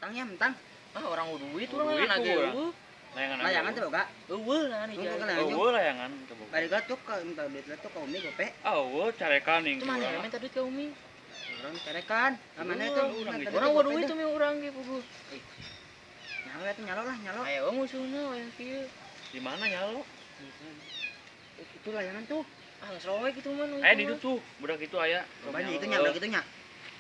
Mentang ya, mentang. Ah, orang duit urang layangan ge eueuh. Layangan teh boga. Eueuh layangan hiji. Eueuh layangan teu boga. Bari tuh ka minta duit tuh ka Umi gope. Ah, eueuh carekan ning. Itu mana minta duit ka Umi? Urang carekan. Ka mana itu? Urang eueuh duit tuh urang ge puguh. Nyalo atuh nyalo lah, nyalo. Ayo musuhna wayah kieu. Di mana nyalo? Itu layangan tuh. Ah, geus roek itu mah. Aya di ditu tuh, budak itu aya. Banyak itu nya, budak itu nya.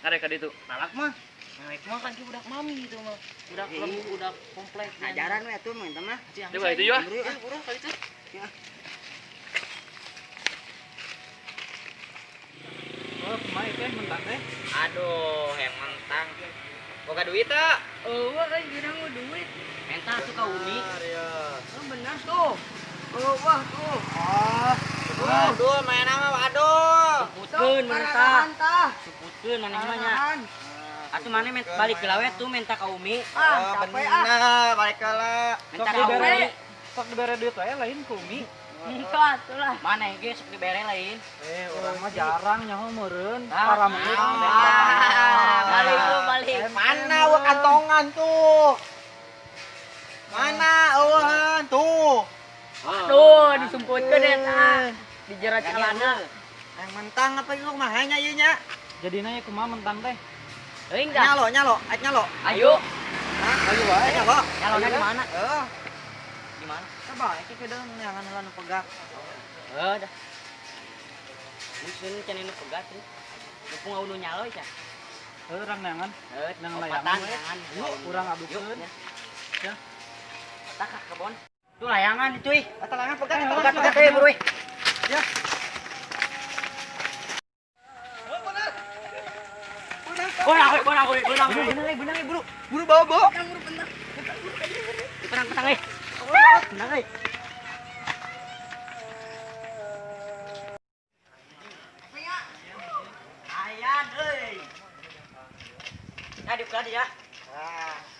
Arek ka ditu. Malak mah. Naik mah kan ki budak mami gitu mah. Budak lembu, budak komplek. Ajaran we atuh mah eta mah. Coba itu ya. Buru ka itu. Ya. Oh, kumaha teh mentang teh? Aduh, yang mentang. Boga duit teh? Eueuh euy girang mah duit. Menta atuh ka Umi. Oh, bener tuh. Eueuh tuh. Oh. Waduh, main mah waduh. Suputkeun maneh tah. Suputkeun maneh mah nya. Atuh maneh balik ke lawe tuh minta ka Umi. Ah, capek ah. Balik ke lah. Minta ka Umi. Sok dibere duit wae lain ku Umi. Engko atuh lah. Maneh ge sok dibere lain. Urang mah jarang nyaho meureun. Para menit. Balik lu balik. Mana eueuh kantongan tuh? Mana eueuhan tuh? Aduh, disumputkeun eta. Dijerat celana. Yang mentang apa itu kumaha nya ieu nya? Jadina ya kumaha mentang teh? Euy enggak. Nyalo, nyalo, aik nyalo. Ayo. Hah? Ayo wae. Nyalo. Nyalona di mana? Heeh. Di mana? Coba iki kedeung neangan heula nu pegat. Heuh dah. Musun cenah nu pegat tuh. Mumpung eueuh nu nyalo cenah. Heuh urang neangan. Heuh, neangan layangan. Yuk, urang adukeun. Ya. Tah ka kebon. Tuh layangan itu ih. Eta layangan pegat, pegat, pegat euy buru ih. Ya. Benang, benang, buru. Buru bawa, bawa. Benang, benang, eh. Benang, eh. Ayan, euy. Nah, dibuka ya.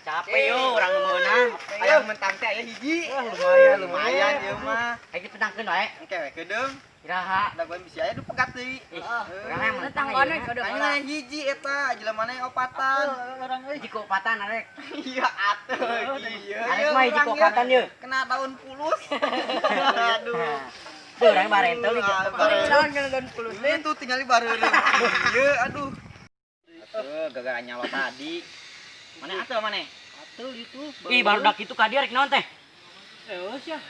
Capek yo urang nu meunang. Ayo mentang teh aya hiji. Lumayan, lumayan ieu mah. Ayo ditentangkeun wae. Engke we kedeung. Iraha. Da gua bisi aya du pegat deui. Urang yang mentang ayeuna hiji eta jelema na opatan. Urang euy hiji opatan arek. Iya atuh. Iya. Arek mah hiji opatan ye. Kena daun pulus. Aduh. Tuh urang barentel nih. Naon kena daun pulus. Itu tinggal bareureum. Ieu aduh. Atuh gara-gara nyawa tadi. Mana atuh mana? Atuh itu. Ih baru dak itu ka dieu rek naon teh? Eueuh sia.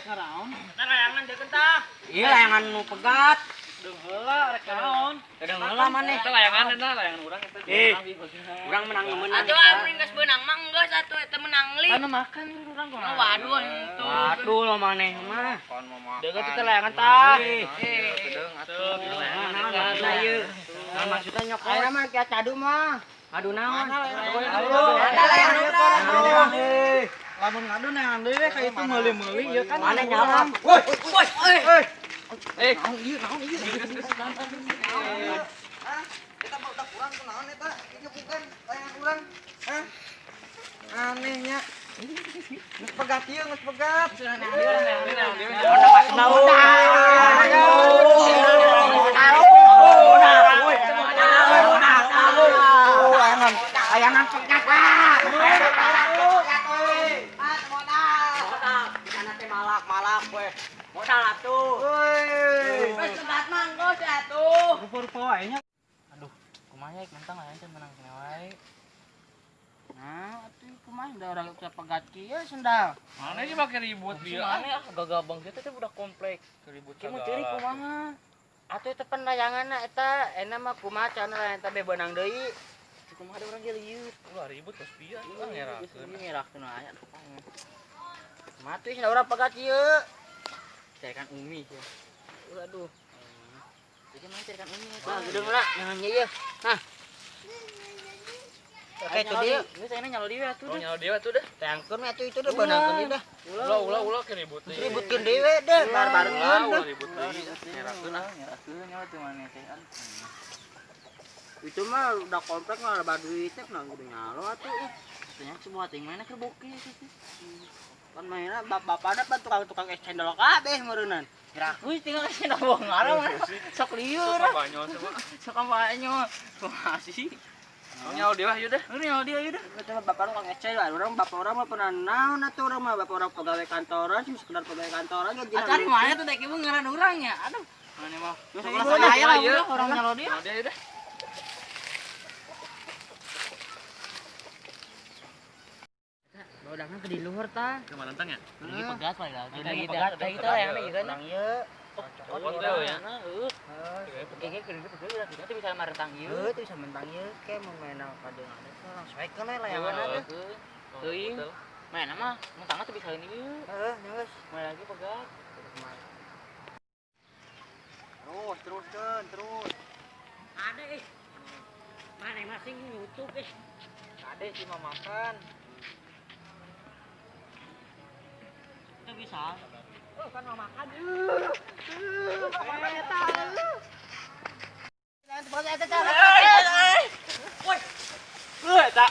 Ngaraon. Eta layangan deukeun tah. Iya layangan nu pegat. Deung heula rek naon? Deung heula maneh. Eta layangan eta layangan urang eta. Ih. Urang menang menang. Atuh aing geus beunang mah geus atuh eta menang li. Kana makan urang kumaha. Waduh henteu. Waduh lo maneh mah. Deung eta layangan tah. Deung atuh. Naon maksudna ieu? Naon maksudna nyokot? Aya mah kieu cadu mah. Aduh naon? Eta layangan urang. Lamun ngadu neangan deui we ka itu meuli-meuli ieu kan. Mana nyala? Woi, woi. Eh, naon ieu, naon ieu? Hah? Eta budak urang kunaon eta? Ieu bukan layangan urang. Hah? Anehnya. Geus pegat ieu, geus pegat. Layangan pegat ah. Malak we. Modal atuh. Woi. Geus pegat mah geus atuh. Rupa-rupa wae nya. Aduh, kumaha ieu mentang layangan teh menang keneh wae. Nah, atuh kumaha da urang teh pegat kieu sendal. Mana sih make ribut dia? Mana ah gagah bang teh budak komplek. Ribut Kieu mun ceurik kumaha? Atuh eta pan layanganna eta enak mah kumaha cenah layangan teh beunang deui. Kumaha da urang ge lieur. Ulah ribut geus pieu atuh ngerakeun. Ngerakeun wae atuh. Mati sih urang pegat ieu. Carikan Umi sih. Aduh. Jadi mana carikan Umi eta? Wah, geudeung lah nyangan ieu. Nah. Oke, itu dia. Geus ayeuna nyalo deui atuh. Oh, nyalo deui atuh dah. Tangkeun atuh itu deh beunangkeun deui dah. Ulah ulah ulah ke ribut deui. Ributkeun deui we deh, bar-bareun Ulah deh. ribut deui. Ngerakeun ah. Ngerakeun nyawa teh maneh teh. Itu mah udah komplek mah lebar duit teh nah kudu nyalo atuh. Tanya semua teh mana keur boke teh. Kan mainna bapakna pan tukang-tukang es cendol kabeh meureunnan. Ngerakeun tinggal es cendol bohong ngarang. Sok lieur. Sok banyol semua. Sok banyol. Kumaha sih? Nyawa dia yeuh deh. Nyawa dia yeuh deh. Coba bapak orang ngece lah, orang bapak orang mah pernah naon atuh orang mah bapak orang pegawai kantoran, cuma sekedar pegawai kantoran gaji. Cari mana tuh dek ibu ngaran urang nya. Aduh. Mana mah. Saya lah orang nyawa dia. Nyawa dia yeuh deh. Udangnya ke di luhur ta. Ke marantang ya? Lagi pegat paling lah. Lagi pegat teh itu yang lagi kan. Urang ieu. Cokot teh ya. Heeh. Kayaknya ke pegat udah teh bisa marantang ieu. Heuh, teu bisa mentang ieu ke mun maena kadeung ada langsung soekeun we layangan teh. Teuing. Maena mah mentangna teu bisa ieu. Heeh, geus. Main lagi pegat. Terus, teruskeun, terus. Ada ih. Mana masing YouTube ih. Ada sih mau makan. Itu bisa. Oh, kan mau makan. Woi. Eta.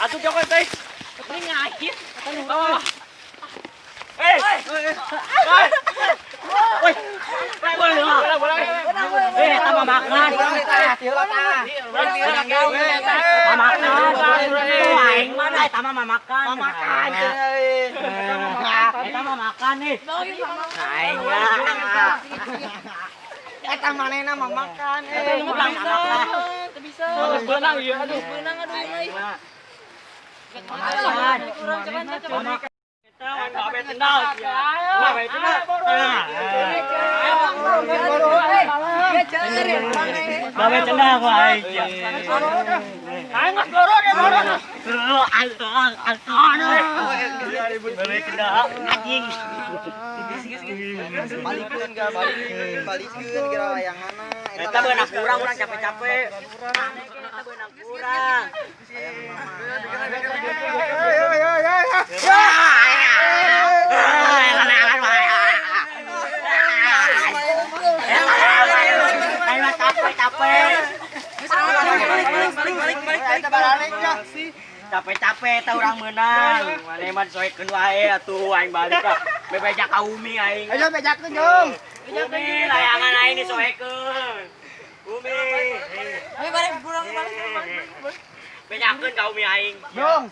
Atuh joko teh. Ini ngahit. Eh. Woi. Bola. Eh, eta mah makan. Mamakan. Aing mana eta mah mamakan. Mamakan. Eta mah makan nih. Aing ya. Eta manehna mamakan. Eta mah makan. Teu bisa. Geus beunang ieu aduh. Beunang aduh euy. Makan. Kurang cepat cepat. Babe tendang. Babe tendang. Babe tendang wae. Aing geus loro deh loro. Babe tendang anjing. Balikeun ga balikeun kira layanganna. Eta beunang kurang urang capek-capek. Eta beunang kurang. Capek-capek eta urang meunang. Mane mah disoekeun wae atuh aing balik ka. Bebeja ka Umi aing. Ayo bejakeun jong. Umi layangan aing disoekeun. Umi. Ayo balik pulang balik. Bejakeun ka Umi aing. Jong.